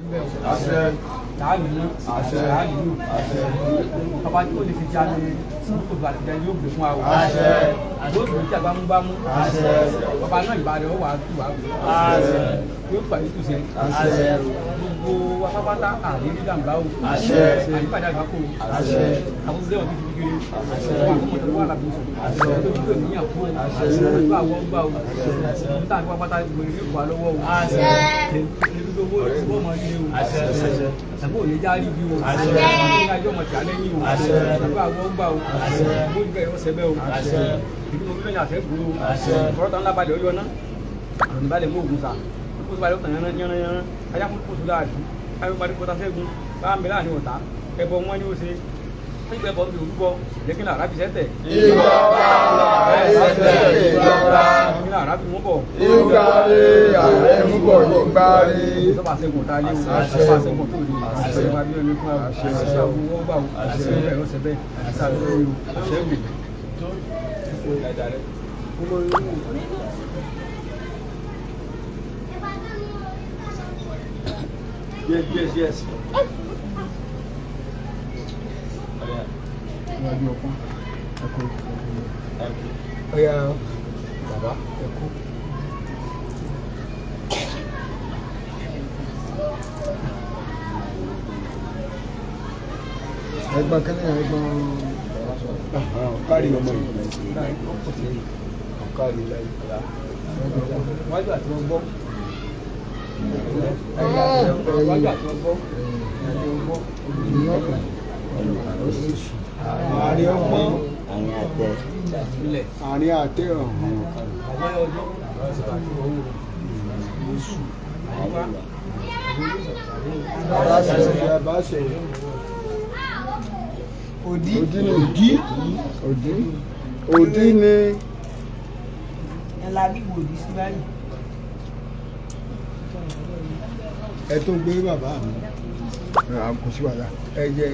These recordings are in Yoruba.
Àṣẹ. Láàmì náà. Àṣẹ. Láàmì lò. Àṣẹ. Ọba tí kò lè fi jáde kó tó àtijọ́ yóò gbé fún wa o. Àṣẹ. Yóò gbé tí a bá mú bá mú. Àṣẹ. Ọba náà ìbá rẹ̀ ó wà á tù wá. Àṣẹ. Yóò pàdé tùsẹ̀. Àṣẹ. Gbogbo wa pápátá àrírí jàǹbá o. Àṣẹ. Àyípadà àgbákò. Àṣẹ. Àwọn tó dẹ́wọ̀n bíi kiri. Àṣẹ. Àwọn àkómọ̀ tó wà lábẹ́ sùn. Àṣẹ. Tó dúró níyàn fún ẹ. Àṣẹ. Tó àwọn gbà o. Níta àti pápátá gbogbo ìlú wà lọ́wọ́ o. Àṣẹ. Èmi owó ìwọ́ mọ ilé o. Àṣẹ. Àbó òye já rí bí o. Àṣẹ. Ní ayé ọmọ tìá lẹ́yìn o. Àṣẹ. Àbó àwọn gbà o. Àṣẹ. Bó ìgbà yọ sẹ́bẹ̀ o. Àṣẹ. Ìlú mo fífẹ́ ní àṣẹ gbòòrò. Àṣẹ. Ọ̀rọ̀ tán lábalẹ̀ ọyọ ná. Àrùn balẹ̀ mú ògùn sà. Ó sì balẹ̀ ó tàn yánná yánná yánná. Ajá fún kóso láàdú. Káyọ̀ parí kóta ṣẹ́gun. Bá ń bẹ láàrin ọ̀tá. Ẹbọ wọn ni ó ṣe. Ìgbẹ́ bọ́ bí orúkọ. Jẹ́ kí n àrà fi sẹ́tẹ̀. Ìjọba ẹsẹ̀ ìjọba. Kí n àrà fi mú bọ̀. Ìgbà rí ààrẹ mú bọ̀ ìgbà rí. Sọ́ba ṣẹ́gun ọ̀tá lé o. Àṣẹ. Sọ́ba ṣẹ́gun tó lè. Àṣẹ. Àṣẹ. Àṣẹ. Àṣẹ. Fún wa. Àṣẹ. Àṣẹ. Owó gbà o. Àṣẹ. Àṣẹ. Ọ̀sẹ̀ bẹ́ẹ̀. Àṣẹ. Àṣẹ. Yes, yes, yes. Iwájú ọpọ́n ẹkú ọyá bàbá ẹkú. Ẹ̀gbọ́n kínní ẹ̀gbọ́n Kárí ọmọ yìí. Kárí láyé. Wájú àti wọn gbọ́. Wájú àti wọn gbọ́. Àárín ọmọ. Ilẹ̀. Àárín àtẹ ọ̀hún. Àwọn ọjọ́. Oṣù. Àyíwá. Bàbá ṣe bàbá ṣe. Òdí Òdí ni òdí. Òdí. Òdí ni. Ẹ la bí wòlíì sí báyìí. Ẹ tó gbé bàbá mi. Kò sí wàhálà. Ẹ jẹ.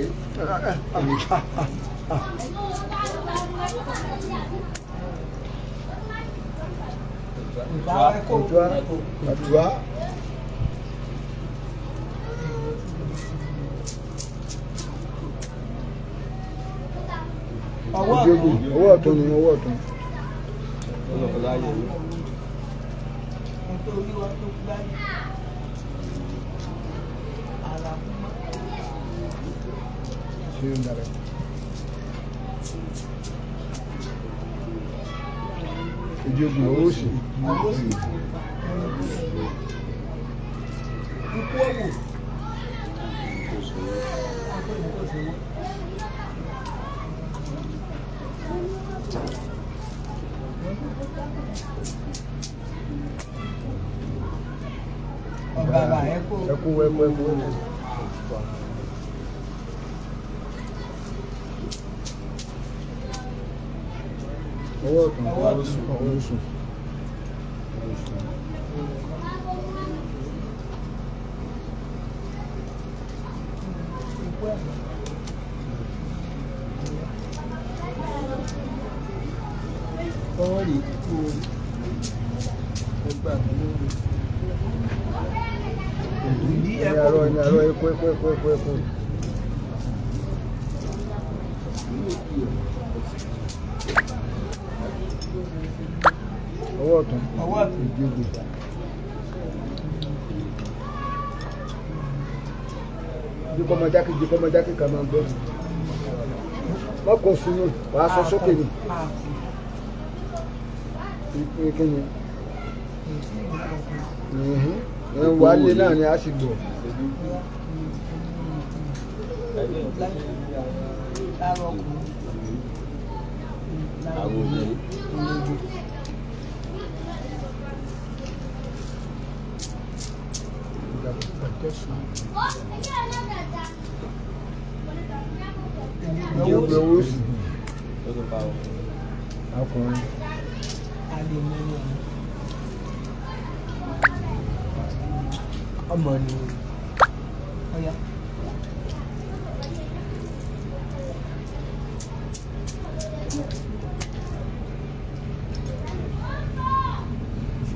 Ìbá ẹ̀kọ́ Òtúá. Òtúá. Ọwọ́ Òdí ogun ọwọ́ ọ̀tún ni ọwọ́ ọ̀tún. ọ̀tún tó rí wọn tó kú báyìí. Ara kú mọ́. Ṣé ń darẹ̀? Òdí ogun ọwọ́ òsì. Ọwọ́ sì. Ikú ọ̀wọ̀. Ọ̀bàbà ẹ̀kọ́. Ẹkú ẹkú ẹkú ẹkú. Ọwọ́ ọ̀tún Ọwọ́ ọ̀tún. ọwọ́ òsì. Ikú ẹ̀mọ́. Ọwọ́ rè kú o. Ẹgbà mi lórí. Òdì Ẹ̀yin ẹ̀kọ́. arọ ẹ̀yin arọ ẹkú ẹkú ẹkú ẹkú ẹkú. Ọwọ́ ọ̀tún. Ọwọ́ ọ̀tún. Òdí ogun. Jíkọ́mọjákè jíkọ́mọjákè ká máa gbọ́. Má kò sínú, wàá sọ sókè ni. Kí ni? Wà á lé náà ni a sì gbọ́. Lára ọkùnrin. Òdí ogun ọwọ́ òsì. Ọkùnrin. Ọmọ ni ọya.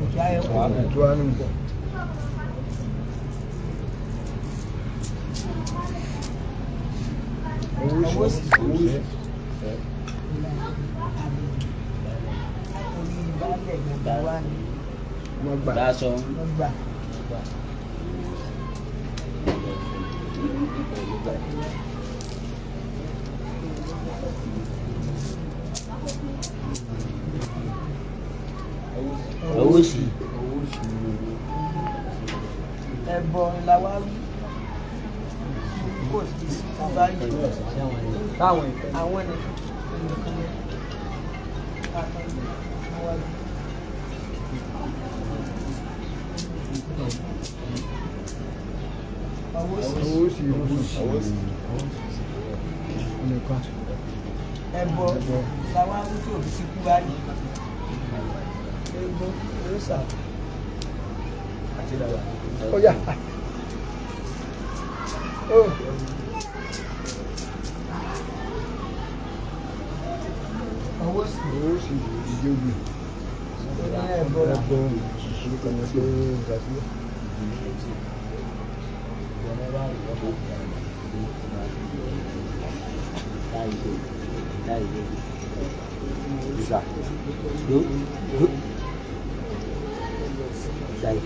Ìjà ẹ̀kọ́. Ètò àánú. Ọwọ́ òsì. Orí baálẹ̀ gbogbo wa ni Wọ́n gbà. Dáṣọ. wọ́n gbà. Owó sí. Ẹbọ la wá wí kò sí sí báyìí. Táwọn ìfẹ́. Àwọn nìkan nìkan wọ́n wá wí. Ọwọ́ òsì. Owó sì owó sì. Nìkan. Ẹbọ la wá wí tí òbí sí kú báyìí. Eégún òòṣà. Ọ̀yà. Ó. Ọwọ́ òsì. Owó sì ìjọba. Ó ní ẹbọ. Ẹbọ orúkọ mi pé ìgbàsílẹ̀. Ìsà. Yó. Yó. Dáì.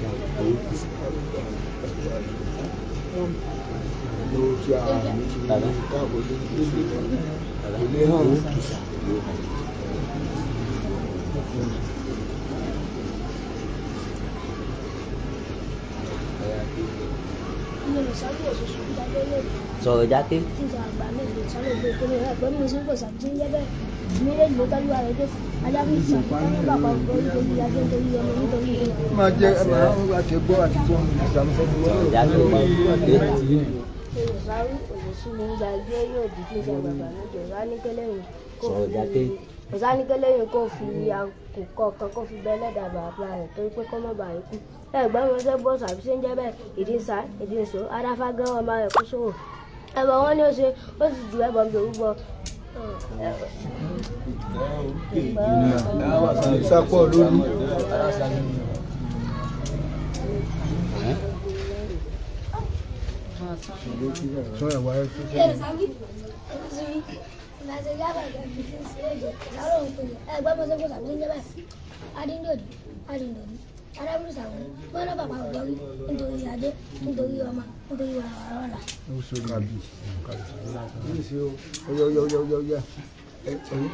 Dáì. Owó kìsà. Ló ti àmì ti káàbọ̀ lórí ìṣòro. Bàbá. Kò lè hàn. Owó kìsà. Yó. Sọ̀rọ̀ jáde. Máa jẹ ẹ máa àti gbọ́ àti gbọ́ ìsàmùsọ̀ Sọ̀rọ̀ jáde. Sọ̀rọ̀ jáde. Ọ̀sánikẹ́lẹ́yìn kò fi àkùkọ kan kó fi bẹ́lẹ̀ dàbà àpá rẹ̀ torí pé kó má bàa ikú. Ẹ̀gbọ́n mi ṣe bọ́ sàbí ṣe ń jẹ́ bẹ́ẹ̀ ìdí ń sa ìdí ń so adáfá gán ọmọ rẹ̀ kó sòwò. Ẹ̀bọ̀ wọn ni ó ṣe ó sì ju ẹ̀bọ̀ mi òrúbọ. Ìsapọ̀ lórí. Sọ ẹ̀wà ẹ̀ tó sọ kàbí. Ọ̀yà ọ̀yà ọ̀yà ọ̀yà ọ̀yà. Ẹ ẹ̀yìn.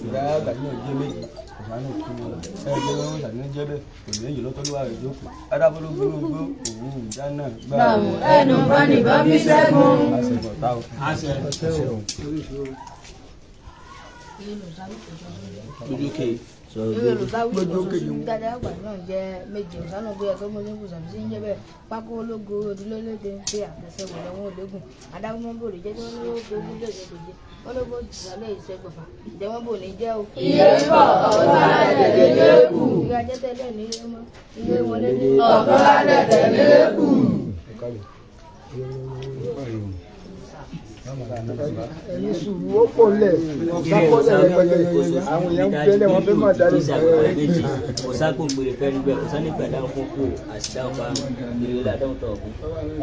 Ìyá àgbàdo náà jẹ́ méjì, ọ̀sán náà kú wọn. Ẹgbẹ́ wọn tàbí jẹ́ bẹ́ẹ̀, kò ní èyí lọ́tọ́ lówà rẹ̀ jókòó. Adábọ́lógún ló gbó òwú ìjà náà gbà. Gbàmù ẹnu bá nìbọn fi ṣẹ́gun. Àṣẹ bọ̀tá o. Lójú òkè. Sọ̀rọ̀ lójú. Dáadáa àgbà náà jẹ́ méje ọ̀sánà gbé ẹ̀kọ́ mọ́tò kù sàbí sí ń jẹ́ bẹ́ẹ̀ pákó ológo ojúlólóde ń pè àtẹ̀sẹ̀ wò lọ́wọ́ ológun adágún bò lè jẹ́ tí wọ́n lówó gbógun lè jẹ́ kò jẹ́ wọ́n lówó ìsàlẹ̀ ìṣẹ́gbọ̀fà jẹ́ wọ́n bò ní jẹ́ o. Iye ń bọ̀, ọ̀tá tẹ̀lé kù. Ìyá jẹ́ tẹ́lẹ̀ ní ilé mọ́ ilé wọlé dé. Ọ̀tá tẹ̀lé kù. Ẹni sùúrù ó pọ̀ lẹ̀ ìsapọ̀ lẹ̀ rẹpẹtẹ. Àwọn èèyàn ń bẹ́lẹ̀ wọ́n fẹ́ máa darí. Ọ̀sákòǹgbèrè fẹ́ẹ́ ọ̀sánígbàdá kókó àṣìṣà ọ̀pá ìrẹ̀lẹ̀ àdáhùn tọ̀ ọ̀kú.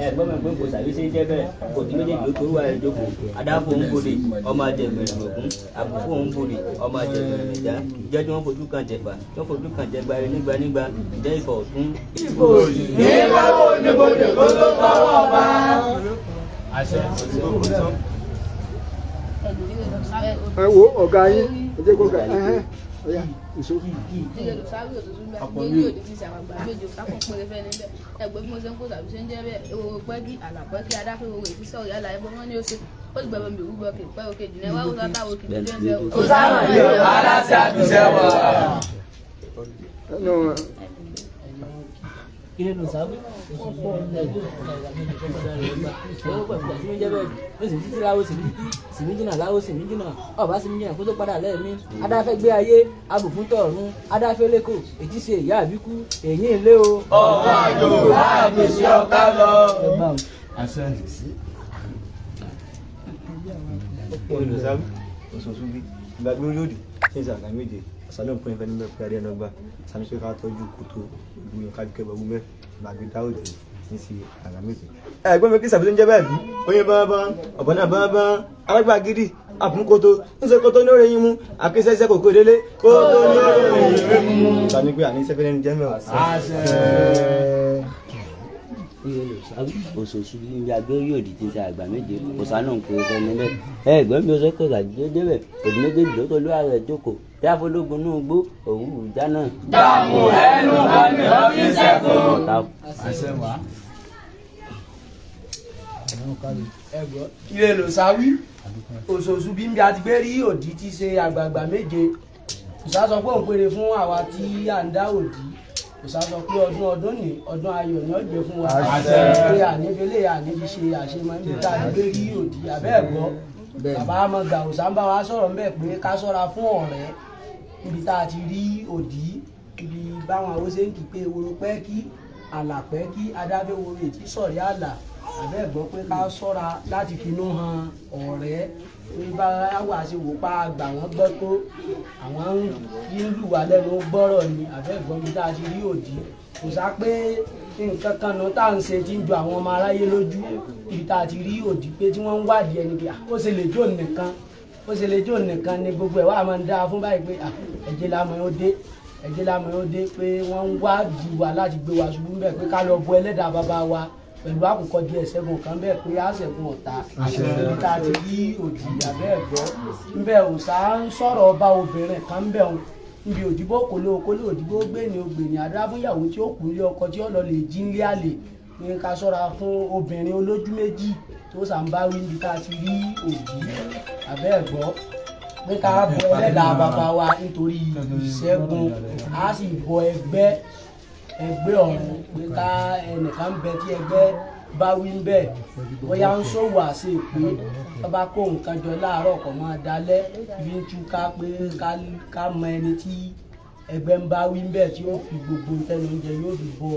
Ẹ gbọ́n mi pé kò sàbí ṣe ń jẹ́ bẹ́ẹ̀ kò tí méjèèjì ó torú ààrẹ jókòó. Adáfò ń bodè ọmọ àjẹmẹ̀rẹ̀ mọ̀gún. Àbùkù ń bodè ọmọ àjẹmẹ̀rẹ̀ mẹ̀já. Ìjẹ́ tí wọ́n fojú kan jẹ̀fà tí wọ́n fojú kan jẹgbare nígbà nígbà ìjẹ́ ìfọ̀ ọ̀tún. Ìfò òsì. Ní báwo ni bodè kó tó tọwọ́ bá. Ẹ wo ọ̀gá yín, ẹ jẹ́ kó ga ẹ̀hẹ́n. Ọ̀yà ìṣó. Aláṣẹ àtúnṣe wà. Ẹnu Ọba sì méjìnà kó tó padà lẹ́ẹ̀mí adáfẹ́ gbé ayé abùfún tọ̀run adáfẹ́ lẹ́kọ̀ọ́ ètí ṣe ìyá àbíkú èyí ń lé o. Ọ̀gá àjò àgbèsè ọ̀ká lọ. Olùsáwí, òṣòṣùbí, ìgbàgbé olódì, ṣé ìsàkà méje, ọ̀sán náà pín in fẹ́ níbẹ̀ pé adé ẹnọgbà, sani pé ká tọ́jú kòtò ìgbìyànjú kájú kẹ́ bọ̀gún mẹ́, ìgbàgbé dáòdì, tí ń ṣe àgbà méje. Ẹ̀gbọ́n mi kí sàbí tó ń jẹ́ bẹ́ẹ̀ bí oyin báńbán ọ̀bọ̀n náà báńbán alágbà gidi àfúnkótó ń ṣe kótó ní orí yín mú àkínsẹ́sẹ́ kòkó délé kótó ní orí yín mú. Sani pé àní sẹ́fẹ́ lẹ́nu jẹ́ mẹ́wàá. Oṣooṣù ní agbé yóò di ti ṣe àgbà méje òṣà náà ń pe ọsẹ nílẹ̀ ẹ ẹ̀gbọ́n mi ọsẹ kò sàdédé débẹ̀ òdì méjèèjì ló tọ́lú ààrẹ jókòó tí afọlógun náà gbó òwú ìjà náà. Dààmú ẹnu kan ní ọ́fíìsì ẹ̀kún. Ire ló sáwí òṣòṣù bí nbí a ti gbé rí òdì tí ṣe àgbààgbà méje. Òṣà sọ pé òun péré fún àwa tí à ń dá òdì. Òṣà sọ pé ọdún ọdún ní ọdún ayọ̀ ni ó jẹ́ fún wa, pé ànífẹ́lẹ́ ànífi ṣe àṣemọ́ níbi tá a ti gbé rí òdì. Abẹ́ ẹ̀gbọ́ bàbá amọ̀gbà òṣà ń bá wa sọ̀rọ̀ ńbẹ̀ pé ká ṣọ́ra fún ọ̀rẹ́ níbi tá a ti rí òdì, ibi báwọn àwọn ṣe ń kí pé ewúro pẹ́ kí àlà pẹ́ kí adáfẹ́ wo ètí sọ̀rí àlà. Àbẹ́ ẹ̀gbọ́ pé ká ṣọ́ra láti finú han ọ̀rẹ́, pé bá wà ṣe wò pa àgbà wọn gbọ́ tó àwọn ń lù wá lẹ́nu gbọ́rọ̀ ni. Àbẹ́ ẹ̀gbọ́n bí tá a ti rí òdì kò sá pé nǹkan kan náà tá à ń ṣe tí ń ju àwọn ọmọ aráyé lójú. Ibi tá a ti rí òdì pé tí wọ́n ń wádìí ẹni pé ó ṣe lè jó nìkan, ó ṣe lè jó nìkan ni gbogbo ẹ̀ wá máa ń dáa fún báyìí pé ẹ̀jẹ̀ lámọ̀ ó dé, ẹ̀jẹ̀ lámọ̀ ó dé, pé wọ́n ń wádìí wa láti gbé wa ṣubú ńbẹ̀ pé ká lọ bo ẹlẹ́dàá bàbá wa pẹ̀lú àkùkọ díẹ̀ ṣẹ́gun kan bẹ́ẹ̀ pé á ṣẹ́gun ọ̀tá. Ibi tá a ti rí òdì. Àbẹ́ ẹ̀gbọ́ ńbẹ̀ òòṣà ń sọ̀rọ̀ ọba obìnrin kan ńbẹ̀ òun níbi òdìbò kòló kóló òdìbò gbẹ̀ni ògbẹ̀ni àdúrà fún ìyàwó tí ó kù nílé ọkọ tí ó lọ lè jí nílé àlè ní ká ṣọ́ra fún obìnrin olójú méjì tó sàǹbáwí níbi tá a ti rí òdì. Àbẹ́ ẹ̀gbọ́ pé ká bọ ẹlẹ́dàá bàbá wa nítorí ìṣẹ́gun, á sì bọ ẹgbẹ́ ẹgbẹ́ ọ̀run pé ká ẹnìkan ń bẹ tí ẹgbẹ́ bá wí ń bẹ̀ bóyá ń ṣòwò àṣẹ pé tó bá kó nǹkan jọ láàárọ̀ kò máa dalẹ̀ ibi ń túká pé ká mọ ẹni tí ẹgbẹ́ ń bá wí ń bẹ̀ tí ó fi gbogbo tẹnu oúnjẹ yóò fi bọ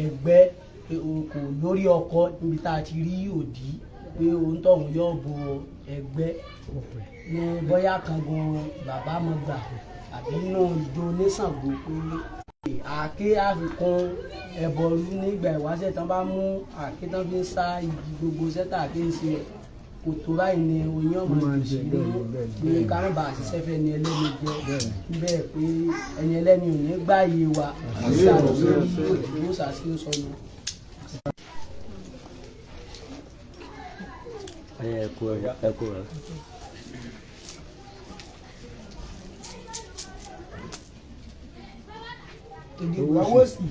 ẹgbẹ́ pé o kò lórí ọkọ níbi tá a ti rí òdì pé òun tọ̀hún yóò bọ ẹgbẹ́ ní bóyá kan gan bàbá mọ̀ gbà àbí inú ìjọ oníṣàngó pé àáké àfikún ẹbọrú nígbà ìwáṣẹ̀ tán bá mú àáké tán fi ń sá igi gbogbo sẹ́tà àáké ń ṣe kòtò báyìí ni oyin ọmọ ìdòsí nínú pé ká má bàa ṣiṣẹ́ fẹ́ ni ẹlẹ́ni jẹ bẹ́ẹ̀ pé ẹni ẹlẹ́ni ò ní gbà yé wa àti òdìbò sàṣì ń sọnù. Ẹ kú ẹ kú ẹ. Ìdìbò sí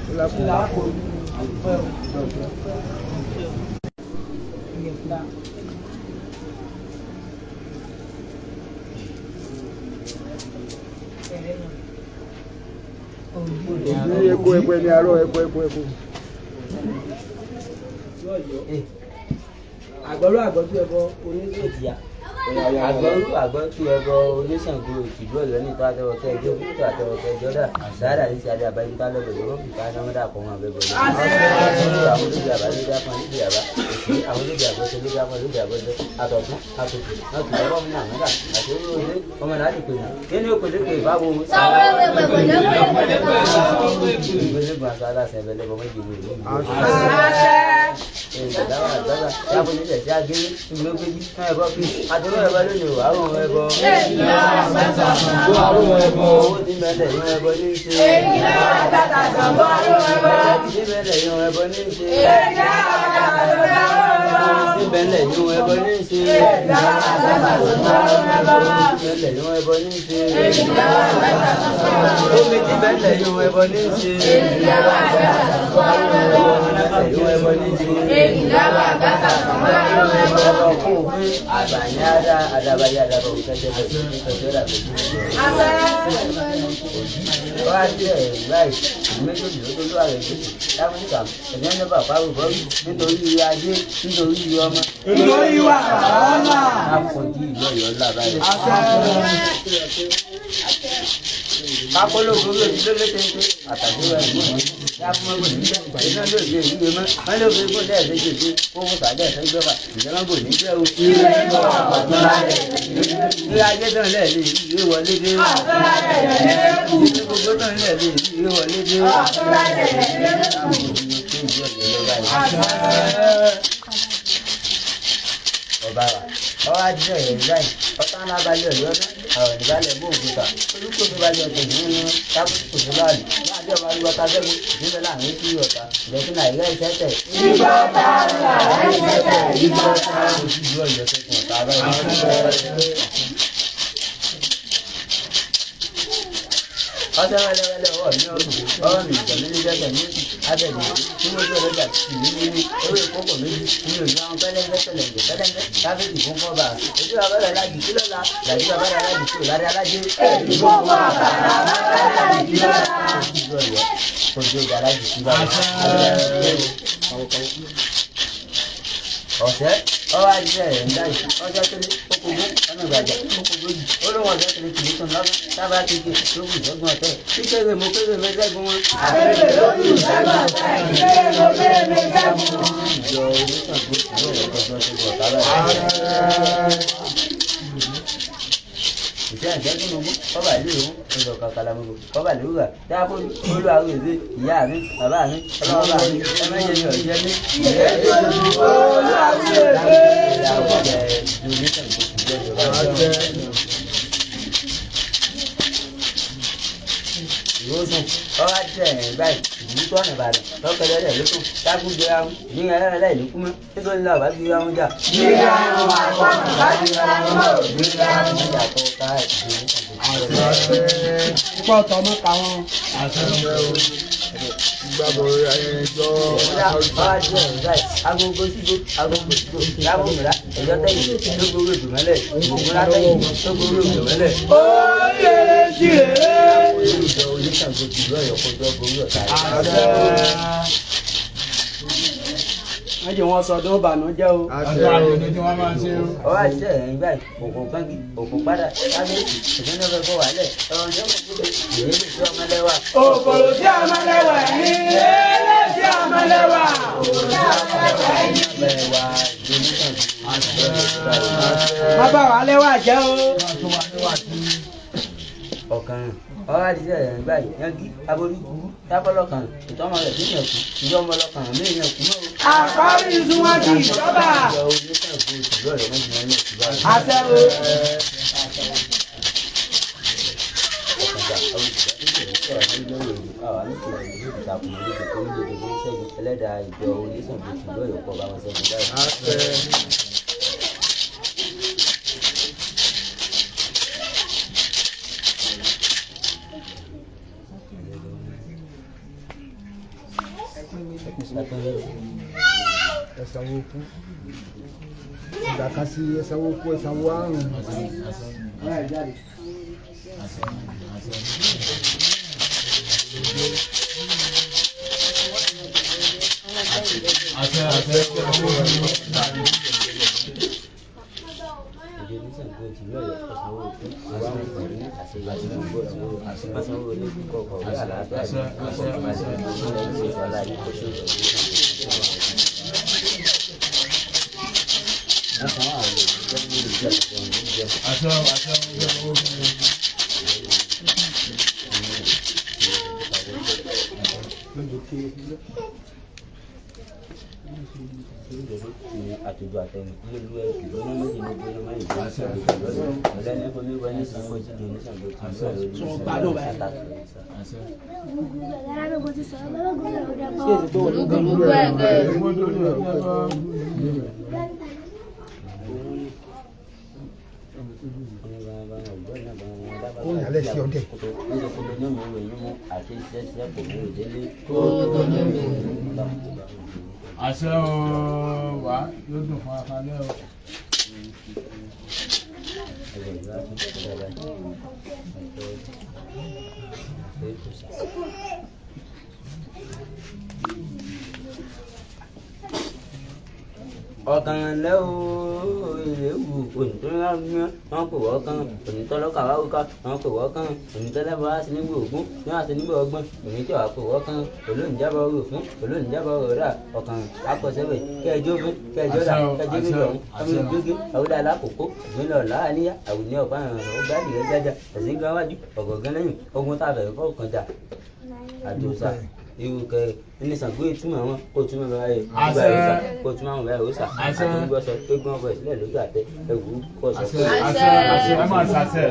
ìlàkó àpẹ ò. Òbí eko eko ẹni arọ eko eko eko. Àgbọ̀rú àgbọ̀tú ẹbọ oníṣòjìyà. Àgbọ̀rú àgbọ̀tú ẹbọ oníṣàngó tìlú Ọ̀yọ́ ní ìtọ́ àtẹwọ̀ kẹjọ ìtọ́ àtẹwọ̀ kẹjọ dà sáárà ní sáré àbáyé tá lọ́bẹ̀ lọ́wọ́ fìfà námọ́dà kọ́ wọn àbẹ̀bọ̀ lọ. Àwọn olóògbé àbáyé dá fún níbi àbá òsì àwọn olóògbé àbọ̀ṣe ló dá fún lóògbé àbọ̀ṣe àtọ̀tún àtòkè náà tún lọ́wọ́ mi àmọ́dà àti olóògbé ọmọ náà ti pè mí kí ni ó pèlè pè báwo. Nítorí ajé, nítorí ọmọ, nítorí wà ọ̀nà. Akọ̀jú ìlú Ọ̀yọ́ ńlá báyìí. Kakolo gbogbo ìdílé létente àtàkùn rẹ̀ mú mi. Yá fún ọgbọ̀n níjẹ́ iná ló lè yíwe mọ́. Wọ́n ló fi kó lẹ́ẹ̀fẹ́ jèjì kó fún sàdé ẹ̀fẹ́ gbẹ́fà. Ìjọba bò ní jẹ́ o. Ilé ayé tán lẹ̀ lè yíwe wọlé dé. Ilé gbogbo tán lẹ̀ lè yíwe wọlé dé. Ọba wa ọwọ́ adìrẹ rẹ̀ ní báyìí ọ̀tá ńlá balẹ̀ ọ̀yọ́ náà àwọn ìbálẹ̀ bó ògùn ta olùkóso balẹ̀ ọ̀tẹ̀ nínú tábùkù tó láàlú láàbí ọba arúgbó ta sẹ́gun ìdílé láàrin sí ọ̀tá ìrẹsì náà ìrẹ́ iṣẹ́ tẹ̀. Ìgbà tá a là iṣẹ́ tẹ̀ ìgbà tá a. Ojú ìlú Ọ̀yọ́ sẹ́gun ọ̀tá báyìí. Ọjọ́ wẹ́lẹ́wẹ́lẹ́ ọwọ́ mi ọ̀rùn ọwọ́ mi ìgbà mi ní jẹ́jẹ́ ní abẹ́lé tí mo tó ọlọ́jà ìlú ní ewé kókò méjì ní òní àwọn pẹ́lẹ́ńgẹ́ pẹ́lẹ́ńgẹ́ pẹ́lẹ́ńgẹ́ tábìlì fún kọ́ba ojú abẹ́rẹ́ alájì sí lọ́la làjú abẹ́rẹ́ alájì sí òlárí alájì. Èyí kókó àbàrà bàbá alájì lọ́la. Ojú ọ̀yọ́ ojú ọjà alájì sí bàbá. Ọ̀sẹ̀ ọwọ́ adìrẹ rẹ̀ ń dáyìí ọjọ́ tó lé okòwò ọ̀nà ìgbàjà okòwò yìí ó lóun ọ̀sẹ̀ tó lé tìlú tó ń lọ́gbọ́n sábà kéke lókùn ìṣẹ́gun ọ̀tẹ̀ kíkéré mo kéré mẹ́sẹ̀gùn wọn. Àbẹ̀rẹ̀ lókùn ìṣẹ́gun ọ̀tẹ̀ kíkéré mo kéré mẹ́sẹ̀gùn wọn. Ìjọ oníṣàngó ìlú ọ̀yọ́ kọjọ́ tó bọ̀ tábà ìṣe ìṣẹ́gun ogun kọ́bà ìlú ìhún ọ̀dọ̀ kàkàlà gbogbo kọ́bà ìlú rà dáàbò olú àwọn èdè ìyá mi bàbá mi ọlọ́wọ́ mi ẹ̀mẹ́jẹ mi ọ̀jẹ́ mi. Olú àwọn èdè. Ìwòsàn ọwọ́ àti ẹ̀yìn báyìí ìlú tó ọ̀nà Ìbàdàn lọ́kọ̀ọ́lẹ́ rẹ̀ ló tún dágún gbéra wọn ní ẹ̀rọ láìní kú mọ́ nítorí náà bá gbéra wọn jà. Gbéra wọn àpọ̀nà bá gbéra wọn mọ́ gbéra wọn. Ìjà tó ká ìlú Púpọ̀ ọ̀tọ̀ ọmọ ká wọn. Gbàgbọ́ ẹjọ́ ọwọ́ àti ẹ̀yìn báyìí agogo sígbó agogo sígbó lábòmìlá ẹ̀jọ́ tẹ̀yìn tó gbóró ìdùnmẹ́lẹ̀ ògùn látẹ̀yìn tó gbóró ìdùnmẹ́lẹ̀. Ó lè jìrè. Olùjọ oníṣàngó tìlú Ọ̀yọ́ kọjọ́ borí ọ̀tá rẹ̀. Wọ́n jẹ́ wọn sọdún ìbànújẹ́ o. Ọwọ́ àti ẹ̀yìn báyìí òkun kángi òkun padà kábíyèsí ìpínlẹ̀ ọ̀fẹ́ bọ̀ wálẹ̀ ọ̀rọ̀ ní ọmọ gbogbo ìyẹn lè fi ọmọ lẹ́wà. Òkòrò tí ọmọ lẹ́wà ní. Eré tí ọmọ lẹ́wà. Òkòrò tí ọmọ lẹ́wà ní. Lẹ́wà ìlú oníṣàngó. Má bà wá lẹ́wà jẹ́ o. Ọ̀kan ọwọ́ àti ẹ̀yìn báyìí yangi aborí kú tábọ́lọ́kàn ìtọ́mọ rẹ̀ tó yàn kú ìjọmọ lọ́kàn mí yàn kú mọ́. Àkọ́rí iṣu wọn kì í sọ́bà. Ìjọ oníṣàngó tìlú Ọ̀yọ́ mọ́jú wọn yàn kú báyìí. Àṣẹ o. Ẹlẹ́dàá ìjọ oníṣàngó tìlú Ọ̀yọ́ kọ́ bá wọn ṣẹ́gun báyìí. Ẹ̀sánwó kú ìgbà kan sí ẹ̀sánwó kú ẹ̀sánwó àrùn. Ìjọ oníṣàngó tìlú Ọ̀yọ́ ọ̀sánwó kú ọ̀sánwó ní àṣeyọrí ọ̀sánwó ní kíkọ́ ọ̀wé àlàáfíà ní ọ̀sánwó ní àtòjọ àtẹnu ilé olú ẹ ìgbóná méjì ní gbóná mẹ́rin ìgbóná ọ̀lẹ́ni fomi wẹ ní sango jíjẹ ní sango tí ìlú ọ̀yọ́ ní sango Àṣẹ o wá yóò dùn fún akalẹ o. Ọ̀kan lẹ́ o ìléwu onítọ́lá wọn kò wọ́ kan onítọ́lọ́kà wá wíkà wọn kò wọ́ kan onítọ́lẹ́bọ̀ wá sí nígbà ogún ní wá sí nígbà ọgbọ̀n onítọ̀ wá kò wọ́ kan olóńjábọ̀ rò fún olóńjábọ̀ rò rà ọ̀kan akọ̀sẹ́wẹ̀ kẹjọ fún kẹjọ rà kẹjọ bí lọ́hún ọmọ ìgbége àwùdá alákòókò ìpínlẹ̀ ọ̀la àníyá àwùní ọ̀pá ọ̀gá ìrẹ́ jájá ẹ̀sìn gan wájú ọ̀gọ̀gán lẹ́yìn ogun tá a fẹ̀rẹ̀ fọ́ kan jà àdùsà. Irú kẹ ní Ṣàngó ìtumọ̀ wọn kó túmọ̀ báyìí gbà òòsà kó túmọ̀ àwọn báyìí òòsà àti gbọ́sọ tó gbọ́n bọ̀ sílẹ̀ lójú àtẹ ẹ̀wù kọ̀ sọ pé. Ẹ máa ṣàṣẹ.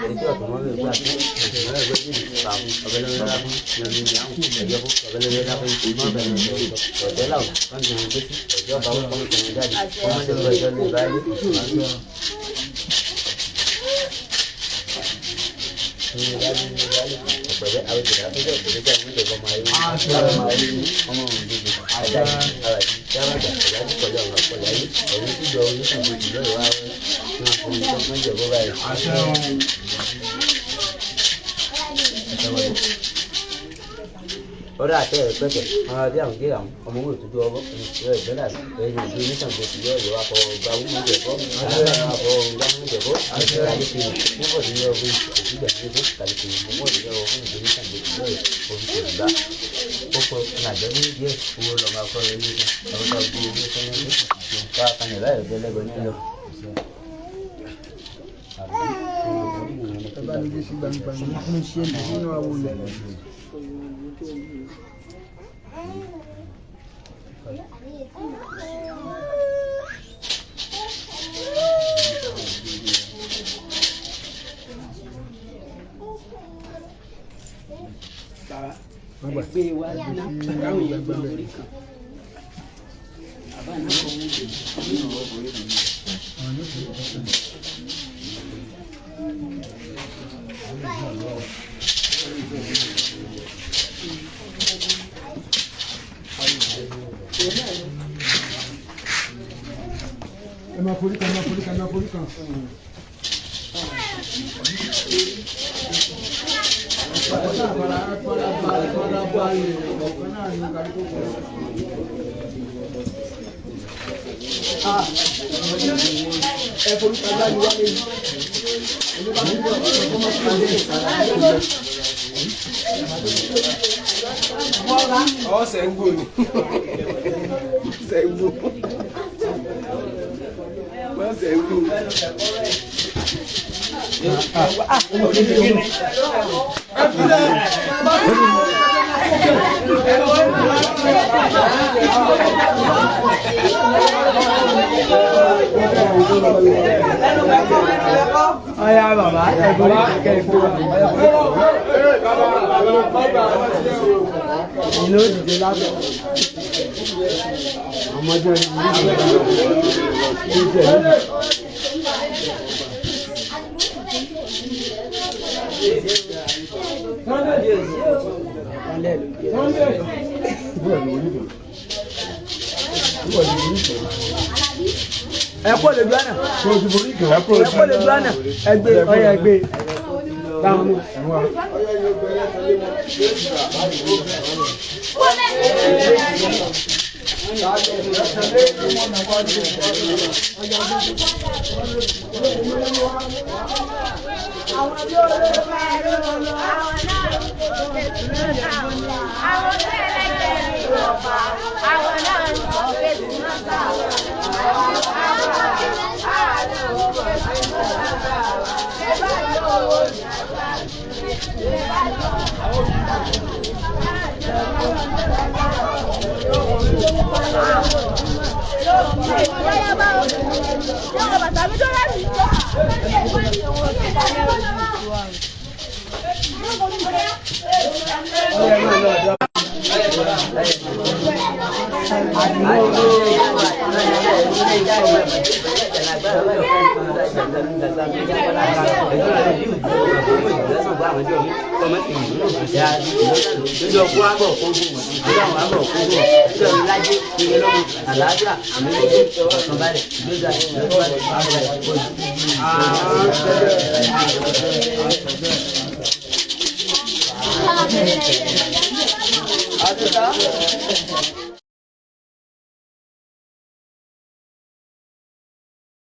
Ètò ọ̀tún wọn lè gbà fún ètò ìmọ̀lẹ́ ìgbẹ́ jìnnì fàáfún ọ̀bẹ̀lẹ́lẹ́lá fún yọ̀mí ìyáhùn ẹ̀yọ́ fún ọ̀bẹ̀lẹ́lẹ́lá fún ìmọ̀ ọ̀bẹ̀lẹ́lẹ́ ọ̀tẹ́ làwọn wọn ti rìn gbèsè ọ̀jọ́ ọba wọn kọ́ mọ̀tò jáde wọ́n mọ̀ lè gbọ́ ìjọ lè báyìí. Ọ̀pẹ̀lẹ́ àwọn ìjọba tó jẹ́ ìgbésẹ̀ ìwé ìjọba ọmọ ayé ọmọ ayé ọmọ òǹdíje àdáyé àwàdí dáwàdà ọ̀dájú pẹ̀lú ọ̀rọ̀ pẹ̀lú ayé ọ̀run tíjọ oníṣàngó jùlọ ìwà wọn fún un tó ń jẹ bó báyìí. Ọ̀rọ̀ àtẹ ẹ̀pẹ̀tẹ̀ ọmọ bí àwọn gé àwọn ọmọ owó ìtújú ọwọ́ ìrọ̀ ìgbẹ́lá ẹ̀yìn ìgbé oníṣàngó jùlọ ìwà fọ ọgbà wúmọ̀jẹ̀fọ́ àfọ ọgbà wúmọ̀jẹ̀fọ́ kàlífì níbọ̀ ní ọgbẹ́ òṣìṣẹ́ níbọ̀ kàlífì mọ́mọ́ ìjọ fún ìgbé oníṣàngó jùlọ òfìsè ìgbà kókó nàjọ ní díẹ̀ owó lọ́mọ akọ́rọ̀ ilé kan àwọn tó gbé owó sẹ́yìn ní ìṣòǹkà kanẹ̀ báyìí ọ̀dẹ́lẹ́gbẹ̀ nílò. Ẹ bá ní bí sí gbangba nínú àwọn olè. Bàbá ẹgbẹ́ wa ná káwọn èèyàn gbọ́n orí kan. Bàbá náà kọ́ wọn lè. Ẹ máa forí kan, ẹ máa forí kan, ẹ máa forí kan. Ẹ forí kan jáde wálé yìí. Ẹni bá ń bọ̀ ọ̀rọ̀ kọ́ máa fi lè. Ọ̀sẹ̀ ń gbò ní. Ọ̀sẹ̀ ń gbò. Ọ̀sẹ̀ ń gbò. Ọ̀ya bàbá ẹ̀gbọ́n kẹ́kọ̀ọ́. Ìlú òdìdó lábẹ́. Ọmọdé ẹ kó lè gbọ́nà ẹ kó lè gbọ́nà ẹgbẹ́ ọyọ ẹgbẹ́ báwọn mú. Àtúntà.